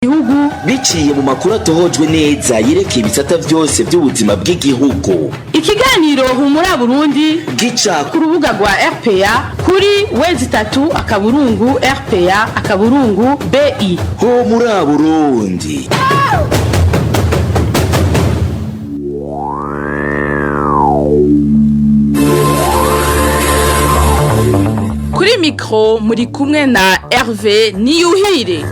Gihugu. Biciye mu makuru atohojwe neza yerekeye ibisata byose by'ubuzima bw'igihugu. Ikiganiro Humura Burundi gica ku rubuga rwa RPA kuri w3.rpa.bi. Ho muri Burundi. Kuri mikro muri kumwe na Hervé Niyuhire.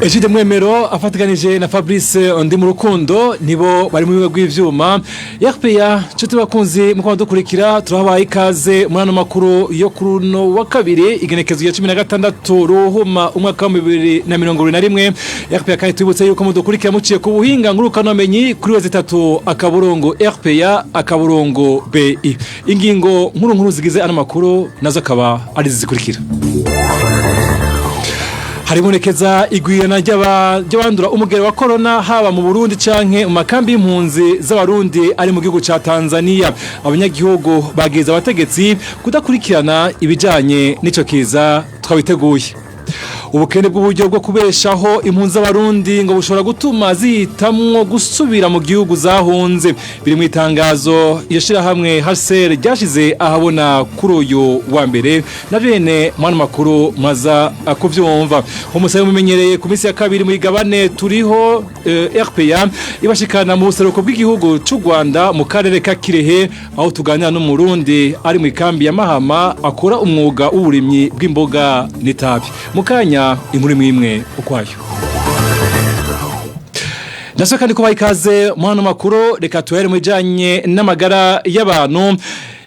Egide Mwemero afatikanije na Fabrice Ndi mu rukundo nibo bari mu bigo rw'ivyuma RPA. Nshuti bakunzi muko dukurikira, turabaye ikaze muri ano makuru yo kuri uno wa kabiri, igenekezo ya 16 ruhuma umwaka wa 2021. RPA kandi tubutse yuko mudukurikira muciye ku buhinga ngurukanomenyi kuri w3.rpa.bi. Ingingo nkuru nkuru zigize ano makuru nazo akaba ari zikurikira: haribonekeza igwirana ry'abandura umugero wa corona, haba mu Burundi canke mu makambi y'impunzi z'Abarundi ari mu gihugu ca Tanzania. Abanyagihugu bageza abategetsi kudakurikirana ibijanye n'ico kiza. Twabiteguye. Ubukene bw'uburyo bwo kubeshaho impunzi z'Abarundi ngo bushobora gutuma zihitamwo gusubira mu gihugu zahunze. Biri mu itangazo iyo shirahamwe HCR ryashize ahabona kuri uyu wa mbere, na bene mwana makuru maza kuvyumva. Umusabe mumenyereye ku minsi ya kabiri mu igabane turiho, RPA ibashikana mu buseruko bw'igihugu c'u Rwanda, mu karere ka Kirehe, aho tuganira n'Umurundi ari mu ikambi ya Mahama akora umwuga w'uburimyi bw'imboga n'itabi. Mukanya inkuru imwe imwe ukwayo. Ndasaba kandi kubaha ikaze mu hano makuru. Reka tuhere mu bijanye n'amagara y'abantu.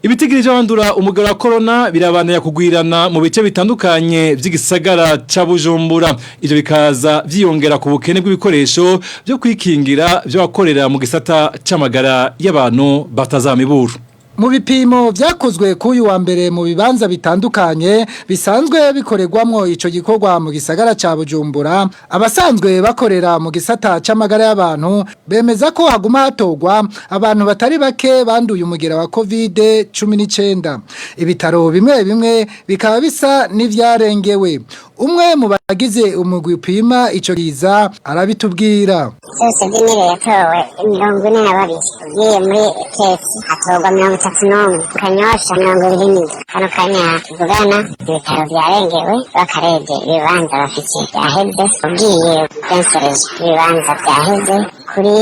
Ibitigiri by'abandura umugero wa corona birabandanya kugwirana mu bice bitandukanye by'igisagara ca Bujumbura. Ivyo bikaza vyiyongera ku bukene bw'ibikoresho byo kwikingira by'abakorera mu gisata c'amagara y'abantu batazamiburu. Mu bipimo vyakozwe k'uyu wa mbere mu bibanza bitandukanye bisanzwe bikorerwamwo ico gikorwa mu gisagara ca Bujumbura, abasanzwe bakorera mu gisata c'amagara y'abantu bemeza ko haguma hatorwa abantu batari bake banduye umugera wa Covid-19. Ibitaro bimwe bimwe bikaba bisa n'ivyarengewe. Umwe mu bagize umugwi upima ico kiza arabitubwira. Zose z'intebe yatowe 42. Ugiye muri kesi hatorwa 31, Kanyosha 27. Kano kanya tuvugana ibitaro vyarengewe, bakarebye ibibanza bafite vyaheze. Ugiye Princereje ibibanza vyaheze. Kuri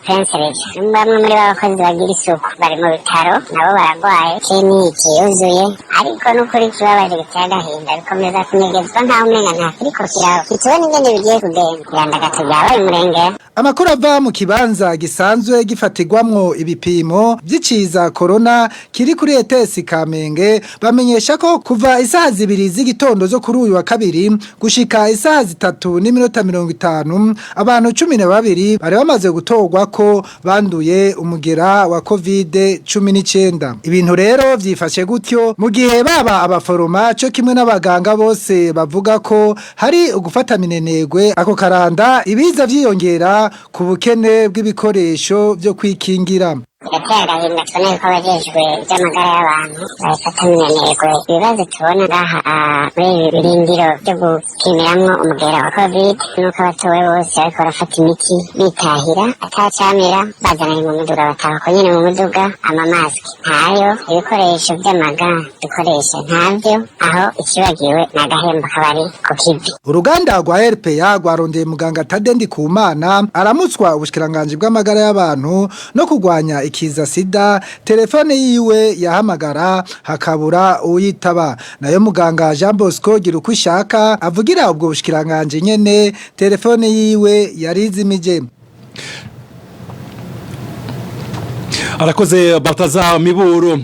Princereje bamwe muri ba bakozi bagira isuku bari mu bitaro nabo baragwaye. Clinique yuzuye, ariko n'ukuri ikibabaje giteye agahinda, bikomeza kunyegezwa nkaho umenga nta kiriko kiraba. Ntitubona ingene bigiye kugenda. Irandagato ryabaye umurengera. Amakuru ava mu kibanza gisanzwe gifatirwamwo ibipimo vy'iciza corona kiri kuri ETS Kamenge bamenyesha ko kuva isaha 2 z'igitondo zo kuri uyu wa kabiri gushika isaha 3:50 abantu 12 bari bamaze gutorwa ko banduye umugera wa Covid-19. Ibintu rero vyifashe gutyo mu gihe baba abaforoma co kimwe n'abaganga bose bavuga ko hari ugufata minenegwe ako karanda, ibiza vyiyongera ku bukene bw'ibikoresho byo kwikingira. Birateye agahinda tubona yuko abajejwe ivy'amagara y'abantu babifata minenegwe. Ibibazo tubona ngaha muri ibi birindiro vyo gupimiramwo umugera wa Covid nuko abatowe bose bariko barafata imiti bitahira atacamira, bazananye mu muduga, bataha uko nyene mu muduga. Amamasiki ntayo, ibikoresho vy'amaga dukoresha ntavyo, aho ikibagiwe ni agahembo kabari ku kivi. Uruganda rwa RPA rwarondeye muganga Tade Ndikumana aramutswa ubushikiranganji bw'amagara y'abantu no kurwanya ikiza sida. Telefone yiwe yahamagara hakabura uyitaba. Nayo muganga Jean Bosco Girukwishaka avugira ubwo bushikiranganji nyene, telefone yiwe yarizimije. Arakoze Baltazar Miburo.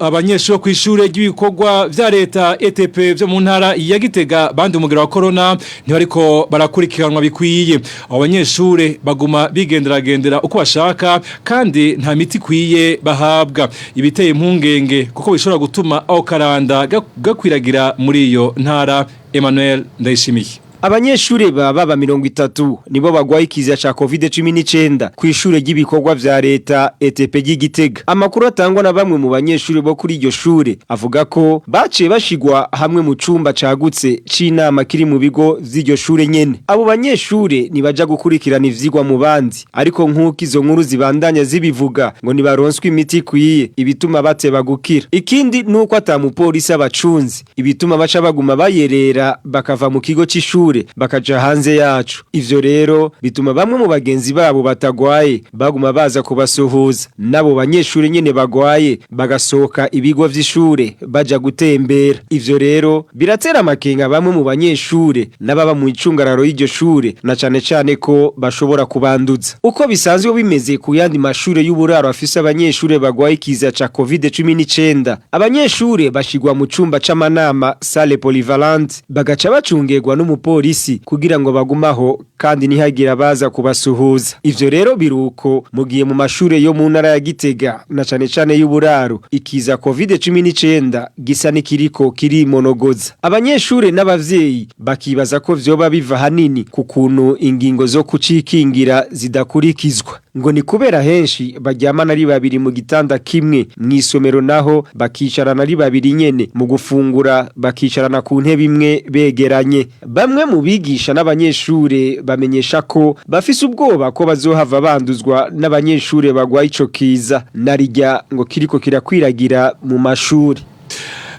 Abanyeshuri kw'ishure ry'ibikorwa vya leta ETP vyo mu ntara ya Gitega bandi umugera wa corona ntibariko barakurikiranwa bikwiye. Abo banyeshure baguma bigenderagendera uko bashaka kandi nta miti ikwiye bahabwa. Ibiteye impungenge kuko bishobora gutuma aho karanda gakwiragira muri iyo ntara. Emmanuel Ndayishimiye. Abanyeshure baba 30 nibo bagwaye ikiza ca COVID-19 ku ishure ry'ibikorwa vya leta ETP ry'Igitega. Amakuru atangwa na bamwe mu banyeshure bo kuri iryo shure avuga ko baciye bashigwa hamwe mu cumba cagutse c'inama kiri mu bigo vy'iryo shure nyene. Abo banyeshure nibaja gukurikirana ivyigwa mu bandi, ariko nk'uko izo nkuru zibandanya zibivuga ngo nibaronswe imiti ikwiye ibituma bateba gukira. Ikindi nuko ata mupolisi abacunzi, ibituma baca baguma bayerera bakava mu kigo c'ishure bakaja hanze yacu. Ivyo rero bituma bamwe mu bagenzi babo batagwaye baguma baza kubasuhuza, nabo banyeshure nyene bagwaye bagasohoka ibigo vy'ishure baja gutembera. Ivyo rero biratera amakenga bamwe mu banyeshure n'ababa mu icungararo y'iryo shure, na cane cane ko bashobora kubanduza. Uko bisanzwe bimeze ku yandi mashure y'uburaro afise abanyeshure bagwaye ikiza ca COVID-19, abanyeshure bashigwa mu cumba c'amanama, salle polyvalente, bagaca bacungerwa n'umupolisi kugira ngo bagumaho kandi ntihagire baza kubasuhuza. Ivyo rero biruko mu gihe mu mashure yo mu ntara ya Gitega na cane cane y'uburaro ikiza COVID-19 gisa n'ikiriko kirimonogoza. Abanyeshure n'abavyeyi bakibaza ko vyoba biva hanini ku kuntu ingingo zo kucikingira zidakurikizwa, ngo ni kubera henshi baryamana ari babiri mu gitanda kimwe, mw'isomero naho bakicarana ari babiri nyene, mu gufungura bakicarana ku ntebe imwe begeranye. Bamwe mu bigisha n'abanyeshure bamenyesha ko bafise ubwoba ko bazohava banduzwa n'abanyeshure bagwaye ico kiza, narirya ngo kiriko kirakwiragira mu mashuri.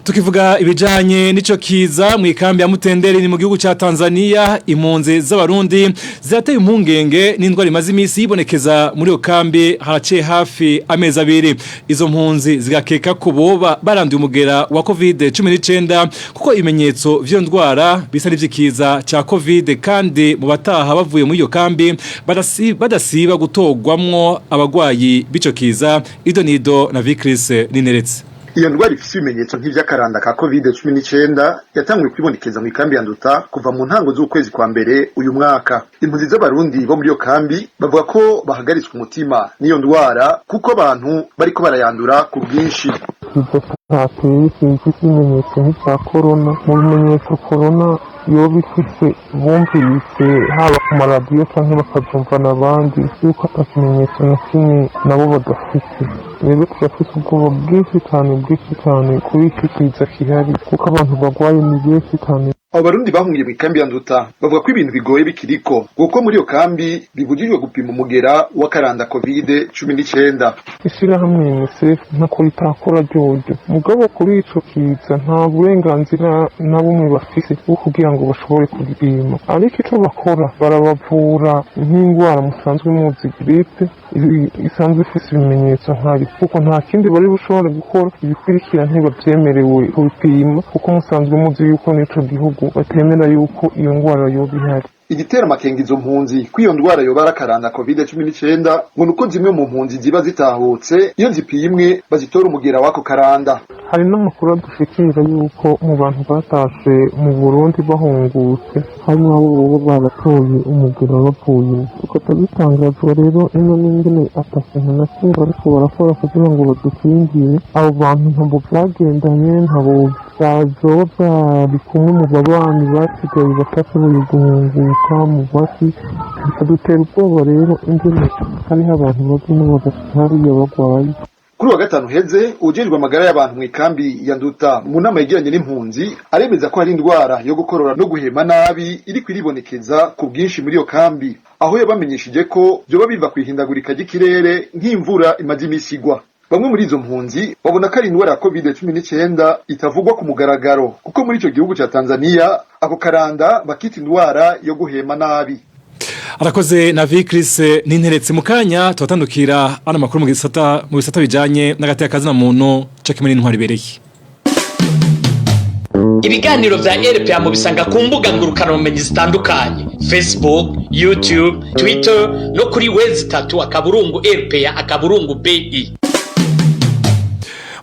Tukivuga ibijanye n'ico kiza mu ikambi ya Mutenderi ni mu gihugu ca Tanzania, impunzi z'abarundi zirateye impungenge n'indwara imaze imisi yibonekeza muri iyo kambi haraciye hafi amezi abiri. Izo mpunzi zigakeka ko boba baranduye umugera wa COVID-19 kuko ibimenyetso vy'iyo ndwara bisa n'ivy'ikiza ca Covid, kandi mu bataha bavuye muri iyo kambi badasiba gutogwamwo abagwayi b'ico kiza. Idonido na Vicris Nineretse. Iyo ndwara ifise ibimenyetso nk'ivy'akaranda ka COVID-19 yatanguye kwibonekeza mu ikambi ya Nduta kuva mu ntango z'ukwezi kwa mbere uyu mwaka. Impunzi z'abarundi bo muri iyo kambi bavuga ko bahagaritswe umutima n'iyo ndwara kuko abantu bariko barayandura ku bwinshi. Hateye sinzi ibimenyetso nk'ibya korona. Mu bimenyetso korona yoba ifise bumvise haba ku maradiyo canke bakavyumvana abandi yuko ata kimenyetso na kimwe nabo badafise. Rero turafise ubwoba bwinshi cane bwinshi cane kuri iki kiza gihari, kuko abantu bagwaye ni benshi cane. Abo barundi bahungiye mu ikambi ya Nduta bavuga ko ibintu bigoye bikiriko, kuko muri iyo kambi bibujijwe gupima umugera w'akaranda COVID-19. Ishirahamwe UNICEF ntako ritakora ryoryo, mugabo kuri ico kiza nta burenganzira na bumwe bafise bwo kugira ngo bashobore kugipima, ariko ico bakora barabavura nk'indwara musanzwe muzi, grippe isanzwe ifise ibimenyetso nkayo, kuko nta kindi bari bushobore gukora. Ibikurikira ntibavyemerewe kubipima, kuko musanzwe muzi yuko n'ico gihugu batemera yuko iyo ndwara yoba ihari. Igitera amakenga izo mpunzi ko iyo ndwara yoba ari akaranda COVID-19 ngo nuko zimwe mu mpunzi ziba zitahutse iyo zipimwe bazitora umugera w'ako karanda. Hari n'amakuru adushikira yuko mu bantu batashe mu Burundi bahungutse harimo abo boba baratoye umugera bavuye. Tugaca dutangazwa rero ino n'ingene ata kintu na kimwe bariko barakora kugira ngo badukingire. Abo bantu ntabwo vyagendanye, ntabo vyoba vyari kumwe mu babanyi basigaye batashoboye guhunguka mu basi, bikadutera ubwoba rero ingene hariho abantu baguma bagashika hariya bagwaye. Kuri wa gatanu heze, ujejwe amagara y'abantu mu ikambi ya Nduta mu nama yagiranye n'impunzi aremeza ko hari indwara yo gukorora no guhema nabi iriko iribonekeza ku bwinshi muri iyo kambi, aho yabamenyesheje ko vyoba biva kw'ihindagurika ry'ikirere nk'imvura imaze imisi igwa. Bamwe muri izo mpunzi babona ko ari indwara ya COVID-19 itavugwa ku mugaragaro, kuko muri ico gihugu ca Tanzania ako karanda bakita indwara yo guhema nabi. Arakoze na Vicris Ninteretse. Mu kanya tubatandukira ano makuru mu bisata bijanye n'agateka kazina muntu ca kimwe n'intwari ibereye. Ibiganiro vya RPA mubisanga ku mbuga ngurukanabumenyi zitandukanye: Facebook, YouTube, Twitter no kuri w3.rpa.bi.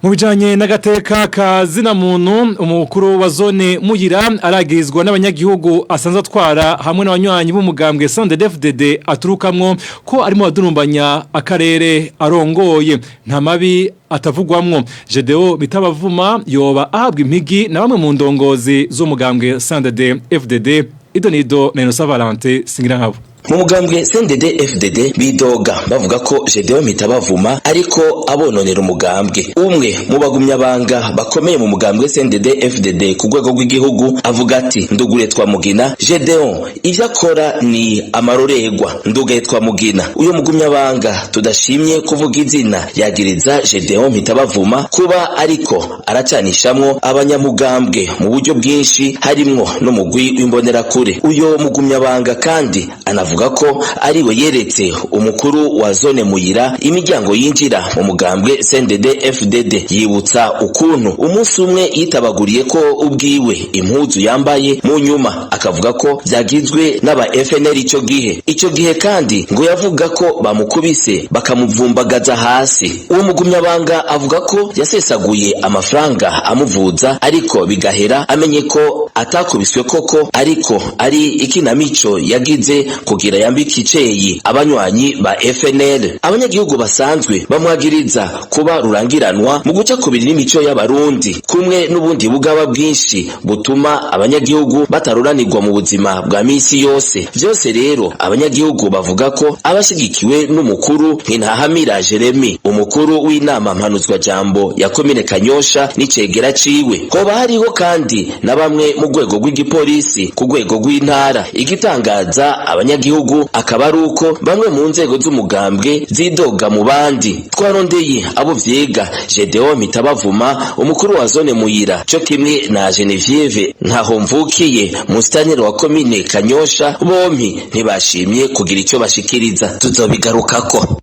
Mu bijanye n'agateka kazina muntu, umukuru wa zone Muyira aragizwa n'abanyagihugu asanzwe atwara hamwe n'abanywanyi b'umugambwe CNDD-FDD aturukamwo ko arimo adurumbanya akarere arongoye. Nta mabi atavugwamwo. Gedeo Bitabavuma yoba ahabwa impigi na bamwe mu ndongozi z'umugambwe CNDD-FDD. Idonido na Innocent Valentin singira nkabo. Mu mugambwe CNDD FDD bidoga bavuga ko Gedeon Mitabavuma ariko abononera umugambwe. Umwe mu bagumyabanga bakomeye mu mugambwe CNDD FDD ku rwego rw'igihugu avuga ati: "Ndugure Twamugina Gedeon ivyo akora ni amarorerwa." Ndugaye Twamugina, uyo mugumyabanga tudashimye kuvuga izina, yagiriza Gedeon Mitabavuma kuba ariko aracanishamwo abanyamugambwe mu buryo bwinshi, harimwo n'umugwi w'imbonerakure. Uyo mugumyabanga kandi anavuga ko ariwe yeretse umukuru wa zone Muyira imiryango yinjira mu mugambwe CNDD FDD. Yibutsa ukuntu umunsi umwe yitabaguriye ko ubwiwe impuzu yambaye, mu nyuma akavuga ko byagizwe n'aba FNL ico gihe. Ico gihe kandi ngo yavuga ko bamukubise bakamuvumbagaza hasi. Uwo mugumyabanga avuga ko yasesaguye amafaranga amuvuza, ariko bigahera amenye ko atakubiswe koko, ariko ari ikinamico yagize kugira yambike iceyi abanywanyi ba FNL. Abanyagihugu basanzwe bamwagiriza kuba rurangiranwa mu guca kubiri n'imico y'abarundi, kumwe n'ubundi bugaba bwinshi butuma abanyagihugu bataruranirwa mu buzima bwa misi yose. Vyose rero abanyagihugu bavuga ko abashigikiwe n'umukuru Ntintahamira Jeremy, umukuru w'inama mpanuzwajambo ya komine Kanyosha, n'icegera ciwe. Hoba hariho kandi na bamwe mu rwego rw'igipolisi ku rwego rw'intara. Igitangaza abanyagihugu akaba ari uko bamwe mu nzego z'umugambwe zidoga mu bandi. Twarondeye abo vyega, Gedeon Mitabavuma umukuru wa zone Muyira co kimwe na Genevieve Ntahomvukiye musitanteri wa komine Kanyosha, bompi ntibashimye kugira ico bashikiriza. Tuzobigarukako.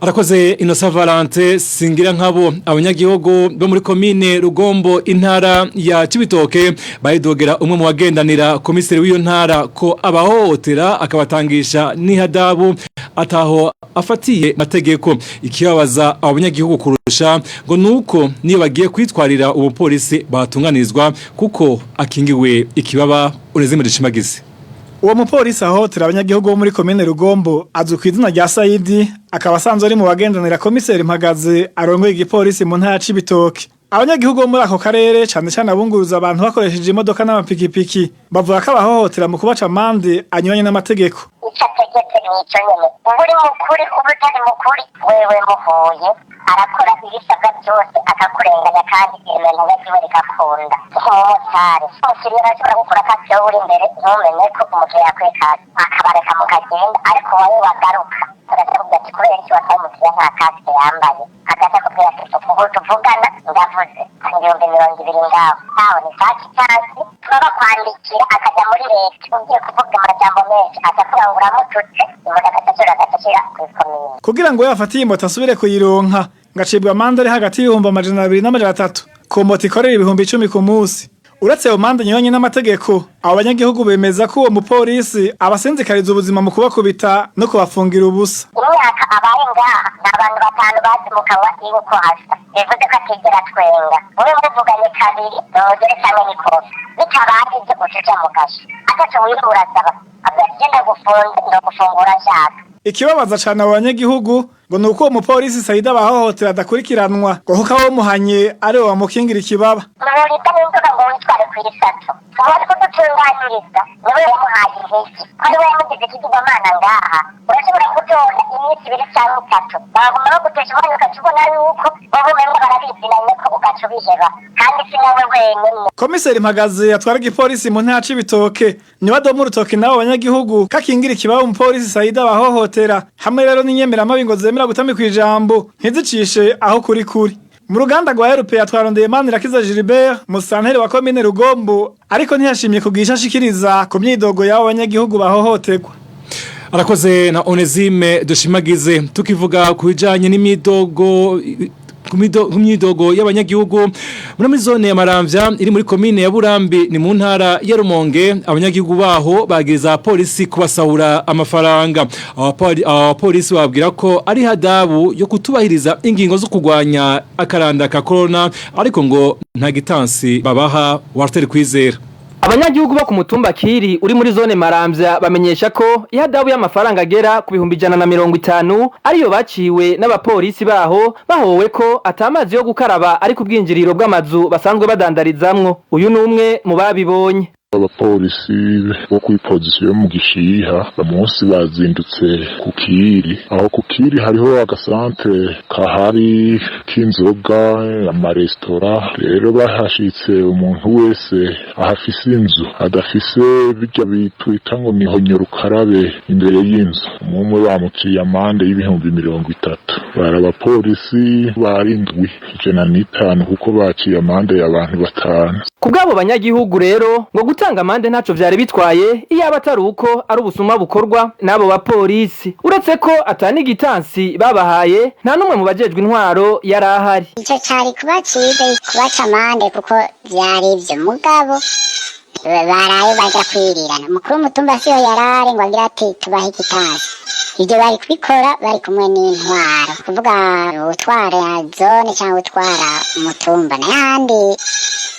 Arakoze Innocent Valente singira nkabo. Abanyagihugu bo muri komine Rugombo, intara ya Cibitoke, bayidogera umwe mu bagendanira komiseri w'iyo ntara ko abahohotera, akabatangisha n'ihadabu ataho afatiye mategeko. Ikibabaza abanyagihugu kurusha ngo nuko niyo bagiye kwitwarira ubupolisi batunganizwa kuko akingiwe ikibaba. Unezime Dushimagize. Uwo mupolisi ahotera abanyagihugu bo muri komine Rugombo azwi ku izina rya Saidi, akaba asanzwe ari mu bagendanira komiseri Mpagaze arongoye igipolisi mu ntara ya Cibitoke. Abanyagihugu bo muri ako karere, cane cane abunguruza abantu bakoresheje imodoka n'amapikipiki, bavuga ko abahohotera mu kubaca amande anyuranye n'amategeko. Icyo ategetse ni icyo nyene. Uba uri mukuri, uba utari mukuri, wewe muhuye arakora ibisabwa byose akakurenganya, kandi ibintu ryiwe rigakunda. Nk'umumotari, umukiriya arashobora gukora kasike wowe uri imbere ntumenye ko umukiriya yakwekaza, akabareka mukagenda, ariko wowe wagaruka agaca ati: "Kubera iki wataye umukiriya nta kasike yambaye?" Agaca akubwira ati: "Ubu tuvugana ndavuze 20,000 ngaho ntawe ni saki cyasi." Tuba bakwandikira akajya muri leta, ugiye kuvuga amajambo menshi aca kugira ngo uramututse, imodoka agaciro agacira ku ikomine. Kugira ngo yafate iyi moto asubire kuyironka, ngacibwa amande ari hagati y'200,000 n'300,000 ku moto ikorera 10,000 ku munsi. Uretse ayo mande anyuranye n'amategeko, abo banyagihugu bemeza ko uwo mupolisi abasinzikariza ubuzima mu kubakubita no kubafungira ubusa. Imyaka abaye ngaha, nta bantu batanu bazi mu kanwa iwe uko hasa, bivuze ko atigera twenga. Mube muvuganye kabiri, umugere cyangwa n'ikofi, bitabaye ibyo ucuca mu gasho ataco wiwe urasaba, avuga ati: "Genda gufunga, ndagufungura nshaka." Ikibabaza cane abo banyagihugu ngo ni uko uwo mupolisi Saida abahohotera adakurikiranwa, ngo kuko abo muhanye ari we bamukingira ikibaba. Nturita n'inzoga ngo witware ku isato, uwari kudutunganiriza niwe yamuhaye intege, ko ariwe yamugize ikigirwamana ngaha. Urashobora gutonda iminsi 2 cyangwa 3, baguma bagutesha umwanya, ugaca ubona yuko wowe umengo barabizinanye ko, ugaca ubiheba, kandi si nawe wenyine. Komiseri Mpagaze atwara igipolisi mu ntara Cibitoke niwe adoma urutoki n'abo banyagihugu kakingira ikibaba umupolisi Saida abahohotera, hamwe rero n'inyemeramabi ngo zemera gutamikwa ijambo ntizicishe aho kuri kuri. Mu ruganda rwa RPA twarondeye Manirakiza Gilbert, musanteri wa komine Rugombo, ariko ntiyashimye kugisha ashikiriza ku myidogo y'abo banyagihugu bahohoterwa. Arakoze na Onezime Dushimagize. Tukivuga ku bijanye n'imidogo, ku myidogo y'abanyagihugu muri zone ya Maramvya iri muri komine ya Burambi, ni mu ntara ya Rumonge, abanyagihugu baho bagiriza polisi kubasahura amafaranga. Abapolisi babwira ko ari hadabu yo kutubahiriza ingingo zo kurwanya akaranda ka corona, ariko ngo nta gitansi babaha. Walter Kwizera. Abanyagihugu bo ku mutumba Kiri uri muri zone Maramvya bamenyesha ko ihadabu y'amafaranga agera ku 150,000 ariyo baciwe n'abapolisi baho, bahowe ko atamazi yo gukaraba ari ku bwinjiriro bw'amazu basanzwe badandarizamwo. Uyu ni umwe mu babibonye. Abapolisi bo kuri pozisiyo yo mu Gishiha munsi bazindutse ku Kiri. Aho ku Kiri hariho agasantere kahari k'inzoga, amaresitora. Rero bahashitse, umuntu wese ahafise inzu adafise bijya bitwita ngo nihonyora ukarabe imbere y'inzu, umwe bamuciye amande y'30,000. Bari abapolisi barindwi 105, kuko baciye amande y'abantu 5. Ku bw'abo banyagihugu rero, ngo gutanga amande ntaco vyari bitwaye iyaba atari uko ari ubusuma bukorwa n'abo bapolisi. Uretse ko atanigitansi babahaye, nta n'umwe mu bajejwe intwaro yari ahari. Ico cari kuba ciza kubaca amande, kuko vyari ivyo, mugabo baraye baja kwirirana. Umukuru w'umutumba siho yarari ngo agira ati tubahe igitansi. Ibyo bari kubikora bari kumwe n'intwaro, kuvuga utwara zone cyangwa utwara umutumba. N'ayandi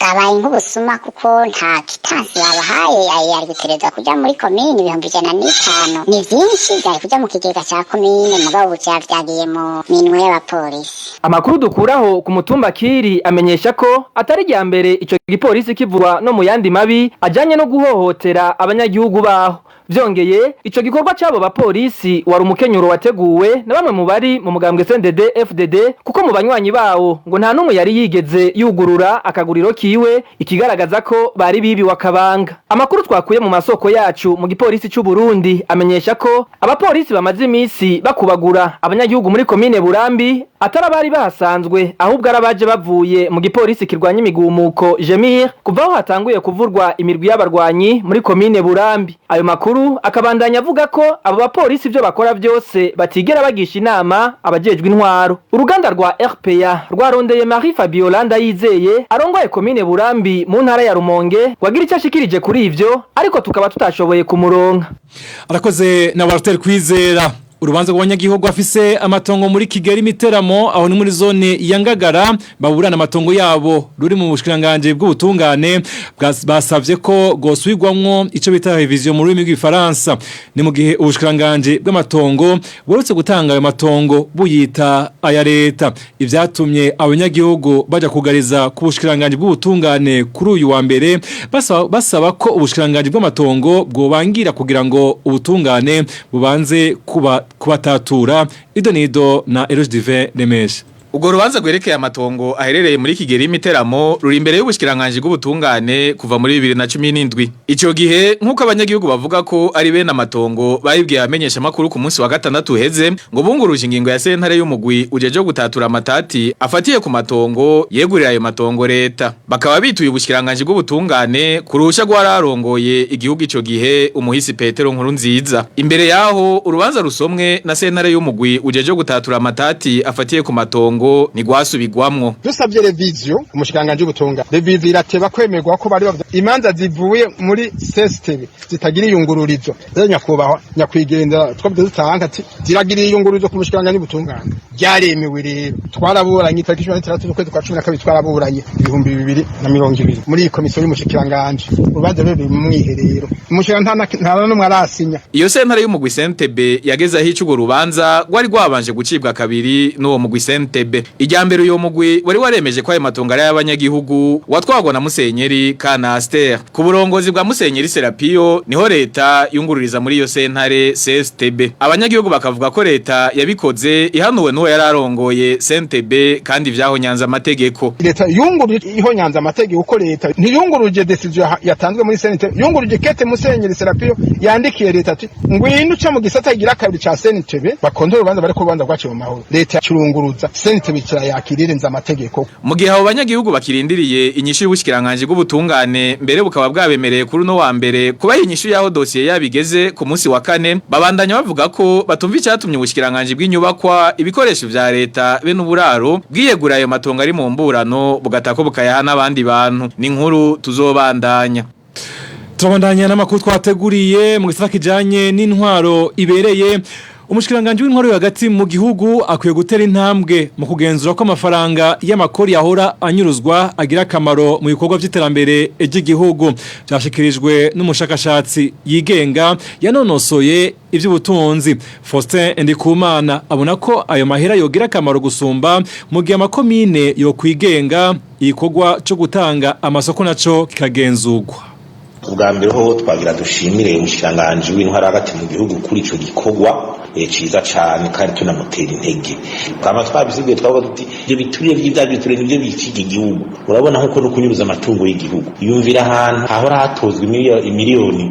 bwabaye nk'ubusuma, kuko nta kitansi babahaye. Ayo yari gutereza kuja muri komini. 105,000 ni vyinshi, vyari kuja mu kigega ca komine, mugabo ubu vyagiye mu minwe y'abapolisi. Amakuru dukuraho ku mutumba Kiri amenyesha ko atari irya mbere ico gipolisi kivurwa no mu yandi mabi ajanye no guhohotera abanyagihugu baho. Vyongeye, ico gikorwa c'abo bapolisi wari umukenyuro wateguwe na bamwe mu bari mu mugambwe CNDD FDD, kuko mu banywanyi bawo ngo nta n'umwe yari yigeze yugurura akaguriro kiwe, ikigaragaza ko bari bibiwe akabanga. Amakuru twakuye mu masoko yacu mu gipolisi c'u Burundi amenyesha ko abapolisi bamaze imisi bakubagura abanyagihugu muri komine Burambi atari abari bahasanzwe, ahubwo ari abaje bavuye mu gipolisi kirwanya imigumuko Jemir, kuva aho hatanguye kuvurwa imirwi y'abarwanyi muri komine Burambi. Ayo makuru akabandanya avuga ko abo bapolisi ibyo bakora byose batigera bagisha inama abajejwe intwaro. Uruganda rwa RPA rwarondeye Marie Fabiola Ndayizeye arongoye komine Burambi mu ntara ya Rumonge wagira icyo ashikirije kuri ivyo, ariko tukaba tutashoboye kumuronka. Arakoze na Walter Kwizera. Urubanza rw'abanyagihugu afise amatongo muri Kigali Miteramo, aho ni muri zone ya Ngagara, baburana amatongo yabo, ruri mu bushikiranganje bw'ubutungane. Basavye ko gosubirwamwo ico bita révision mu rurimi rw'igifaransa. Ni mu gihe ubushikiranganje bw'amatongo buretse gutanga ayo matongo buyita aya leta, ivyatumye abanyagihugu baja kugariza ku bushikiranganje bw'ubutungane kuri uyu wa mbere, basaba ko ubushikiranganje bw'amatongo bwobangira kugira ngo ubutungane bubanze kuba kubatatura. Ido nido na Eloge Divin Remesha. Ubwo rubanza rwerekeye amatongo aherereye muri Kigeri Imiteramo ruri imbere y'ubushikiranganje bw'ubutungane kuva muri 2017. Ico gihe, nkuko abanyagihugu bavuga ko ari bene amatongo bayibwiye amenyesha makuru ku munsi wa gatandatu uheze, ngo bunguruje ingingo ya sentare y'umugwi ujeje gutatura amatati afatiye ku matongo yegurira ayo matongo leta. Bakaba bituye ubushikiranganje bw'ubutungane kurusha gwararongoye igihugu ico gihe, umuhisi Petero Nkurunziza. Imbere yaho urubanza rusomwe na sentare y'umugwi ujeje gutatura amatati afatiye ku matongo ni gwasubigwamwo. Dusabye révision umushikanganje w'ubutunga, révision irateba kwemerwa ko bari bavuze imanza zivuye muri CSTB zitagira iyungururizo. Rero nyakubahwa nyakwigendera twabyo dutanga ati ziragira iyungururizo ku mushikanganje w'ubutungane, byaremewe. Rero twaraburanye itariki 16 z'ukwezi kwa 12, twaraburanye 2020 muri iyi komisiyo y'umushikiranganje. Urubanza rero ruri mu mwiherero, umushikiranganje nta n'umwe arasinya. Iyo sentare y'umugwi CNTB yageze aho ica urwo rubanza rwari rwabanje gucibwa kabiri n'uwo mugwi CNTB. Ijya mbere uyo mugwi wari waremeje ko ayo matongo ari ay'abanyagihugu, watwagwa na Musenyeri Kanaster. Ku burongozi bwa Musenyeri Serapio niho leta yungururiza muri iyo sentare CSTB. Abanyagihugu bakavuga ko leta yabikoze ihanuwe n'uwo yari arongoye CNTB, kandi vyahonyanze amategeko. Leta yunguruje ihonyanze amategeko, uko leta ntiyunguruje décision yatanzwe muri CNTB, yunguruje kete Musenyeri Serapio yandikiye leta ati ngwino uce mu gisata igira kabiri ca CNTB bakondora urubanza, bariko urubanza rwaciwe mu mahoro. Leta curunguruza CNTB kirayakira irenza amategeko. Mu gihe abo banyagihugu bakirindiriye inyishu y'ubushikiranganje bw'ubutungane, mbere bukaba bwabemereye kuri uno wa mbere kubaha inyishu y'aho dosiye yabigeze ku munsi wa kane, babandanya bavuga ko batumva icyatumye ubushikiranganje bw'inyubakwa, ibikoresho vya leta be n'uburaro bwiyegura ayo matongo ari mu mburano, bugatako bukayaha n'abandi bantu. Ni inkuru tuzobandanya. Turabandanya n'amakuru twateguriye mu gisata kijanye n'intwaro ibereye. Umushikiranganje w'intwaro yo hagati mu gihugu akwiye gutera intambwe mu kugenzura ko amafaranga y'amakori yahora anyuruzwa agira akamaro mu bikorwa by'iterambere ry'igihugu. Byashikirijwe n'umushakashatsi yigenga yanonosoye iby'ubutunzi Faustin Ndikumana. Abona ko ayo mahera yogira akamaro gusumba mu gihe amakomine yo kwigenga, igikorwa cyo gutanga amasoko naco kikagenzurwa. Ubwa mbere ho twagira dushimire umushikiranganji w'intwara hagati mu gihugu kuri ico gikorwa ciza cane, kandi tunamutera intege. Twama twabisigaye twavuga tuti ivyo biturire vy'ivya biturire nivyo biciga igihugu. Urabona nkuko no kunyuruza amatungo y'igihugu, yumvira ahantu hahora hatozwa imiliyoni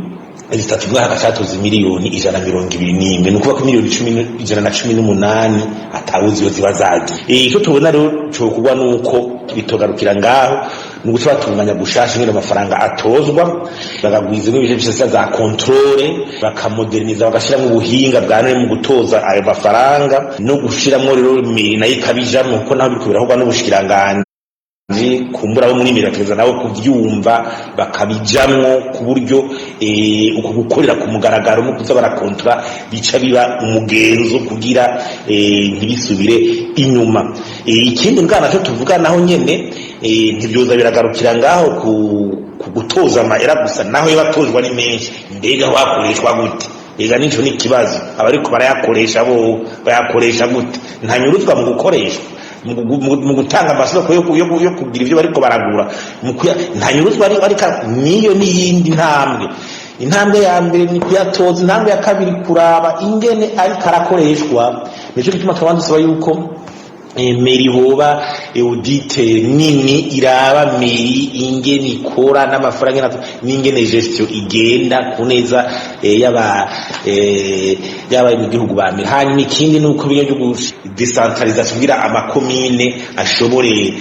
3 mwaka hatoza miliyoni 121, ni ukuvuga ko miliyoni 118 atawuzi iyo ziba zagiye. Icyo tubona rero cokorwa nuko bitogarukira ngaho, ni uguca batunganya gushasha ingene amafaranga atozwa, bakagwiza ibice bishasha za contrôle, bakamoderniza, bagashiramwo ubuhinga bwa none mu gutoza ayo mafaranga, no gushiramwo rero mairie nayo ikabijamwo, kuko naho biriko birakorwa n'ubushikiranganji. Kumbura bo muri mairie bategeza nabo kuvyumva, bakabijamwo ku buryo uko gukorera ku mugaragaro no kuza barakontora bica biba umugenzo, kugira ntibisubire inyuma. Ikindi mbwana naco tuvuga naho nyene, ntibyoza biragarukira ngaho ku gutoza amahera gusa, naho yo batozwa ni menshi, mbega wakoreshwa gute? Ega nico ni ikibazo, abariko barayakoresha bo bayakoresha gute? Ntanyuruzwa mu gukoreshwa, mu gutanga amasoko yo kugira ivyo bariko baragura, ntanyuruzwa ariko niyo n'iyindi ntambwe. Intambwe ya mbere ni kuyatoza, intambwe ya kabiri kuraba ingene ariko arakoreshwa. Nico gituma twabanza dusaba yuko mairie hoba audit nini iraba mairie ingene ikora n'amafaranga n'ingene gestion igenda ku neza yaba yaba mu gihugu ba mbere. Hanyuma ikindi ni uko byo decentralisation kugira amakomine ashobore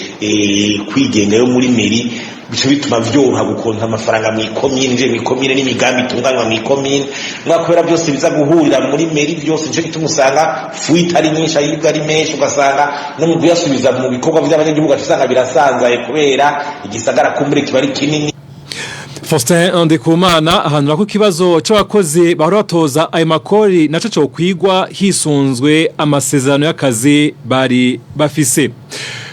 kwigenga yo muri mairie, bico bituma vyoroha gukonta amafaranga mu ikomine, nje mu ikomine n'imigambi itunganywa mu ikomine, mwa kubera byose biza guhurira muri mairie byose. Nico gituma usanga fuite ari nyinshi, ayibwa ari menshi, ugasanga no mu kuyasubiza mu bikorwa vy'abanyagihugu usanga birasanzaye, kubera igisagara kumbure kiba ari kinini. Faustin Ndikumana ahanura ko ikibazo c'abakozi bahora batoza ayo makori naco co kwigwa hisunzwe amasezerano y'akazi bari bafise.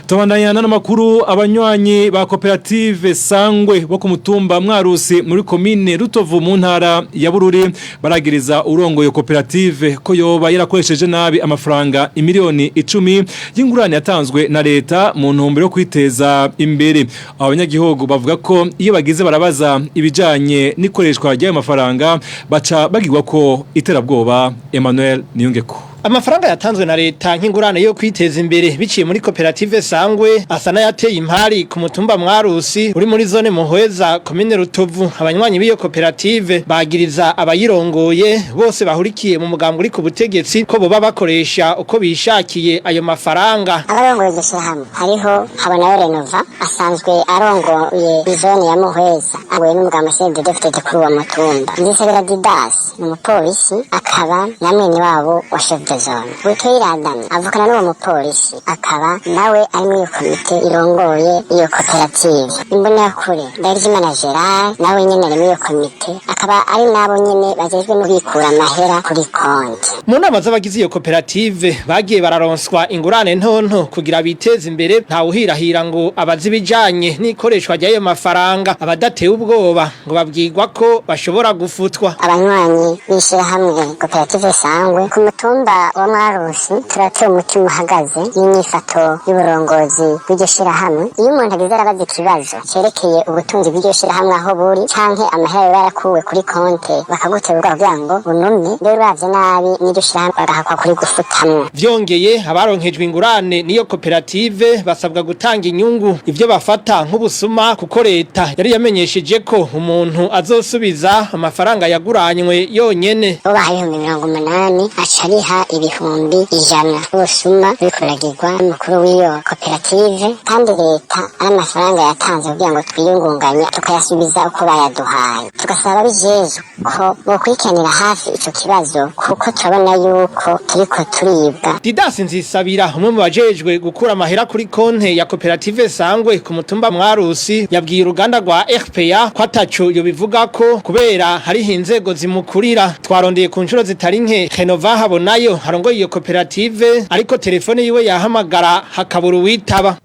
Tubandanya n'amakuru. Abanywanyi ba koperative Sangwe bo ku mutumba Mwarusi muri komine Rutovu mu ntara ya Bururi baragiriza urongoye koperative ko yoba yarakoresheje nabi amafaranga imiliyoni 10 y'ingurane yatanzwe na leta mu ntumbero yo kwiteza imbere. Abanyagihugu bavuga ko iyo bagize barabaza ibijanye n'ikoreshwa ry'ayo mafaranga baca bagirwa ko iterabwoba. Emmanuel Niyungeko. Amafaranga yatanzwe na leta nk'ingurane yo kwiteza imbere biciye muri koperative Sangwe asa n'ayateye impari ku mutumba Mwarusi uri muri zone Muhweza, komine Rutovu. Abanywanyi b'iyo koperative bagiriza abayirongoye bose bahurikiye mu mugambwe uri ku butegetsi ko boba bakoresha uko bishakiye ayo mafaranga. Abarongoye iryo shyirahamwe hariho Habonayo Renova, asanzwe arongoye izone ya Muhweza, agoye n'umugambwe CNDD-FDD kuri uwo mutumba. Nzisabira Didas ni umupolisi, akaba na mwene wabo wa chef de zone. Butoyi avukana n'uwo mupolisi, akaba nawe ari muri iyo komite irongoye iyo koperative. Imbonerakure Ndagijimana Gerard nawe nyene ari muri iyo komite, akaba ari nabo nyene bajejwe no kubikura amahera kuri konti. Mu nama z'abagize iyo koperative bagiye bararonswa ingurane ntonto kugira biteze imbere, ntawuhirahira ngo abazi ibijanye n'ikoreshwa ry'ayo mafaranga. Abadatewe ubwoba ngo babwirwa ko bashobora gufutwa. Abanywanyi b'ishirahamwe koperative Sangwe ku mutumba wa Mwarusi turatewe umutima uhagaze n'inyifato y'uburongozi bw'iryo shirahamwe. Iyo umuntu agize arabaza ikibazo cerekeye ubutunzi bw'iryo shirahamwe aho buri canke amahera yoba yarakuwe kuri konte, bakagutera ubwoba kugira ngo unumye, mbere uravye nabi n'iryo shirahamwe bagahakwa kuri gufutamwo. Vyongeye, abaronkejwe ingurane n'iyo koperative basabwa gutanga inyungu, ivyo bafata nk'ubusuma, kuko leta yari yamenyesheje ko umuntu azosubiza amafaranga yaguranywe yonyene. Ubaha 80,000 aca ariha 100,000. Ubusuma buriko buragirwa n'umukuru w'iyo koperative, kandi leta ari amafaranga yatanze kugira ngo twiyungunganye, tukayasubiza uko bayaduhaye. Tugasaba ababijejwe ko bokurikiranira hafi ico kibazo, kuko turabona yuko turiko turibwa. Didasi Nzisabira, umwe mu bajejwe gukura amahera kuri konte ya koperative Sangwe ku mutumba Mwarusi, yabwiye uruganda rwa RPA ko ataco yobivuga ko kubera hariho inzego zimukurira. Twarondeye ku nshuro zitari nke Renova Habonayo harongoye iyo koperative, ariko telefone yiwe yahamagara hakabura uwitaba.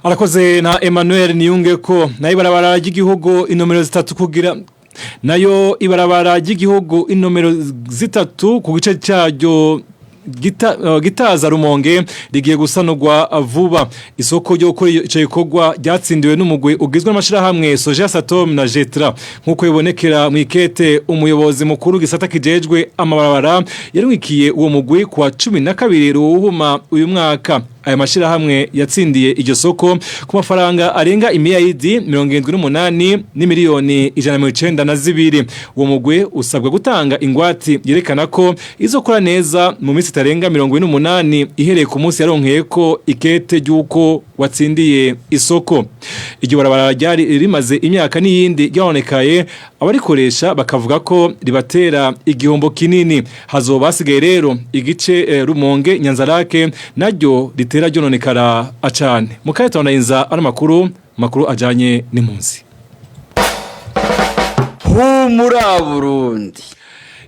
Arakoze na Emmanuel Niyunge ko nayo ibarabara ry'igihugu inomero 3 kugira nayo ibarabara ry'igihugu inomero 3 ku gice cyaryo. Gitaza Rumonge rigiye gusanurwa vuba. Isoko ryo gukora ico gikorwa ryatsindiwe n'umugwi ugizwe n'amashirahamwe Soja Satom na Jetra, nkuko bibonekera mu ikete umuyobozi mukuru gisata kijejwe amabarabara yarungikiye uwo mugwi kuwa 12 Ruhuma uyu mwaka. Aya mashirahamwe yatsindiye iryo soko ku mafaranga arenga imiliyaridi 78 n'imiliyoni 192. Uwo mugwi usabwa gutanga ingwati yerekana ko izokora neza mu minsi itarenga 48 ihereye ku munsi yaronkeye ko ikete ry'uko watsindiye isoko. Iryo barabara ryari rimaze imyaka n'iyindi ryonekaye, abarikoresha bakavuga ko ribatera igihombo kinini. Hazoba hasigaye rero igice Rumonge Nyanzarake naryo ritera ryononekara acane. Mukayeta wanainza ano makuru ajanye n'impunzi. Humura Burundi.